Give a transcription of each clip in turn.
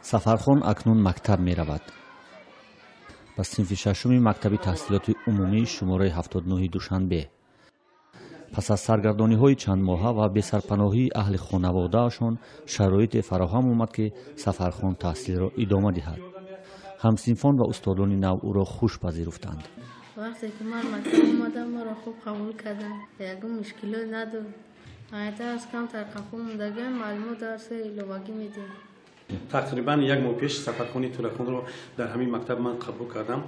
Сафархон акнун мактаб меравад. Ба синфи шашуми мактаби таҳсилоти умумии шумораи 79 Душанбе. Пас аз саргардониҳои чандмоҳа ва бесарпаноҳии аҳли хонаводаашон шароите фароҳам омад, ки Сафархон таҳсилро идома диҳад. Ҳамсинфон ва устодони нав ӯро хуш пазируфтанд. Вақте ки ман мактаб омадам, маро хуб қабул карданд, ягон мушкилот надод. Дарс камтар қафо мондагиам, маълумот дарси иловагӣ медиҳем. Тақрибан як моҳ пеш Сафархони Турахонро дар ҳамин мактаб ман қабул кардам.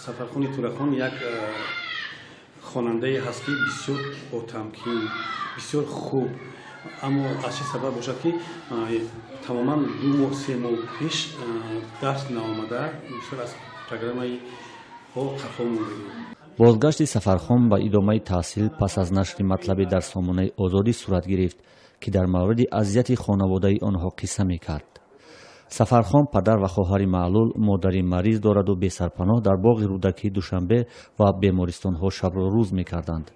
Сафархони Турахон як хонандае ҳаст, ки бисёр ботамкин, бисёр хуб, аммо аз чӣ сабаб бошад, ки тамоман 2 моҳ, 3 моҳ пеш дарс наомада, бисёр аз программаи ҳо қафо мондагӣ. Бозгашти Сафархон ба идомаи таҳсил пас аз нашри матлабе дар сомонаи Озодӣ сурат гирифт, ки дар мавриди азияти хонаводаи онҳо қисса мекард. Сафархон падар ва хоҳари маълул, модари мариз дораду бесарпаноҳ дар боғи Рӯдакии Душанбе ва бемористонҳо шабро рӯз мекарданд.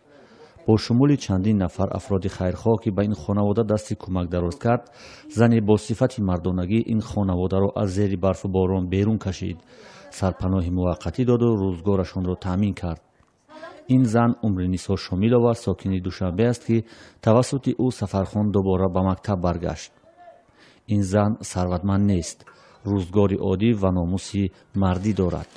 Бо шумули чандин нафар афроди хайрхоҳ, ки ба ин хонавода дасти кӯмак дароз кард, зане бо сифати мардонагӣ ин хонаводаро аз зери барфу борон берун кашид, сарпаноҳи муваққатӣ доду рӯзгорашонро таъмин кард. Ин зан Умринисо Шомилова, сокини Душанбе аст, ки тавассути ӯ Сафархон дубора ба мактаб баргашт. Ин зан сарватманд нест, рӯзгори оддӣ ва номуси мардӣ дорад,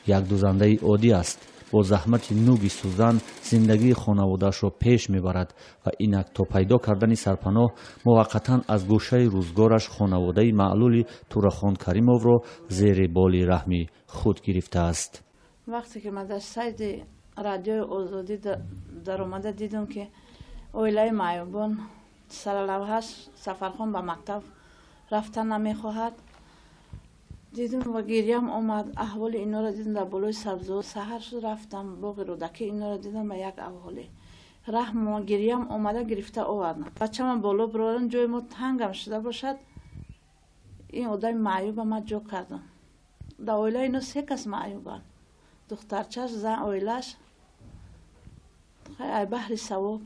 як дузандаи оддӣ аст. Бо заҳмати нуги сӯзан зиндагии хонаводаашро пеш мебарад ва инак то пайдо кардани сарпаноҳ муваққатан аз гӯшаи рӯзгораш хонаводаи маълули Турахон Каримовро зери боли раҳми худ гирифтааст. Вақте ки ман дар сайти Радиои Озодӣ даромада дидам, ки оилаи маъюбон саралавҳаш Сафархон ба мактаб рафтан намехоҳад, дидам ва гирьям омад. Аҳволи инора дидам дар болои сабзо. Саҳар шуд, рафтам боғи Рӯдакӣ, инора дидам ба як аҳволе, раҳм, гирьям омада, гирифта овардам. Бачама боло бирорам, ҷои мо тангам шуда бошад, ин одами маъюба ман ҷо кардам. Дар оилаи ино се кас маъюбанд: духтарчаш, зан, оилаш. Ай баҳри савоб.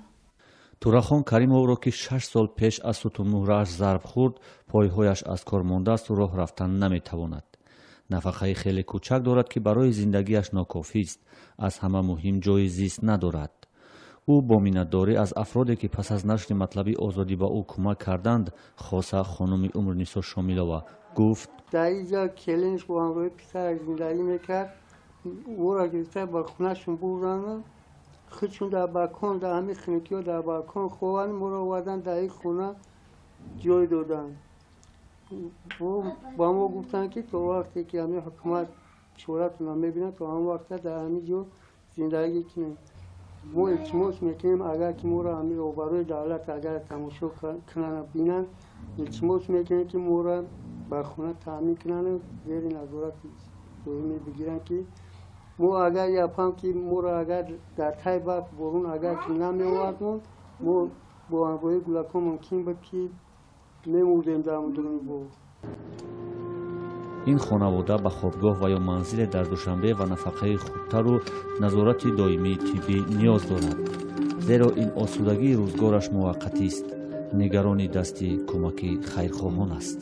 Турахон Каримовро, ки 6 сол пеш аз сутунмуҳрааш зарб хӯрд, пойҳояш аз кор мондаасту роҳ рафтан наметавонад. Нафақаи хеле кӯчак дорад, ки барои зиндагиаш нокофист. Аз ҳама муҳим, ҷои зист надорад. Ӯ бо миннатдорӣ аз афроде, ки пас аз нашри матлаби Озодӣ ба ӯ кӯмак карданд, хоса хонуми Умринисо Шомилова, гуфт: Дар инҷа келинш бо ҳамроҳи писараш зиндагӣ мекард. Ӯро гирифта ба хонашон бурданд. Худшон дар балкон, дар ҳамин хунукиҳо дар балкон хобанд. Моро овардан, дар ин хона ҷой доданд. Ба мо гуфтанд, ки то вақте ки ҳамин ҳукумат чоратона мебинад, то ҳамон вақта дар ҳамин ҷо зиндагӣ кунем. Мо илтимос мекунем, агар ки моро ҳамин роҳбарои давлат агар тамошо кунанд, бинанд, илтимос мекунем, ки моро ба хона таъмин кунанд, зери назорати доимӣ бигиранд, ки мо агар япам, ки моро агар дар тай барф борон агар ки намеовардмон, мо бо ҳамроҳи гулакҳо мумкин буд, ки мемурдем дар дуруни боғ. Ин хонавода ба хобгоҳ ва ё манзиле дар Душанбе ва нафақаи хубтару назорати доимии тиббӣ ниёз дорад, зеро ин осудагии рӯзгораш муваққатист. Нигарони дасти кӯмаки хайрхоҳон аст.